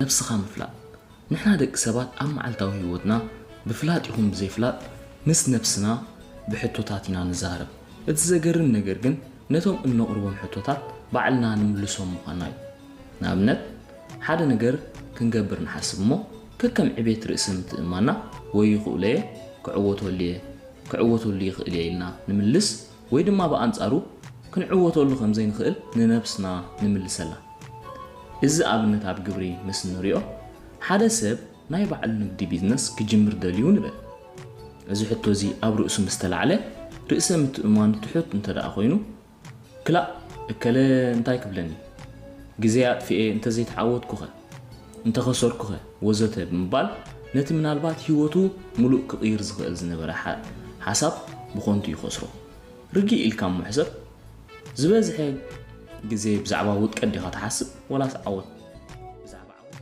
ነብስኻ ምፍላጥ። ንሕና ደቂ ሰባት ኣብ መዓልታዊ ህይወትና ብፍላጥ ይኹን ብዘይፍላጥ ምስ ነብስና ብሕቶታት ኢና ንዛረብ። እቲ ዘገርም ነገር ግን ነቶም እነቕርቦም ሕቶታት ባዕልና ንምልሶም ምዃንና እዩ። ንኣብነት ሓደ ነገር ክንገብር ንሓስብ እሞ ከከም ዕቤት ርእሰ ምትእምማንና ወይ ይኽእሎ እየ፣ ክዕወተሉ እየ፣ ክዕወተሉ ይኽእል እየ ኢልና ንምልስ ወይ ድማ ብኣንጻሩ ክንዕወተሉ ከም ዘይንኽእል ንነብስና ንምልሰላ። እዚ ኣብነት ኣብ ግብሪ ምስ ንሪኦ ሓደ ሰብ ናይ ባዕሉ ንግዲ ቢዝነስ ክጅምር ደልዩ ንበል። እዚ ሕቶ እዚ ኣብ ርእሱ ምስ ተላዕለ ርእሰ ምትእምማኑ ትሑት እንተ ደኣ ኮይኑ ክላእ እከለ እንታይ ክብለኒ፣ ግዜ ኣጥፊኤ እንተዘይተዓወትኩኸ፣ እንተኸሰርኩኸ ወዘተ ብምባል ነቲ ምናልባት ህይወቱ ሙሉእ ክቕይር ዝኽእል ዝነበረ ሓሳብ ብኾንቱ ይኸስሮ። ርግእ ኢልካ እሞ ሕሰብ። ዝበዝሐ ግዜ ብዛዕባ ውድቀት ዲኻ ትሓስብ ወላስ ዓወት?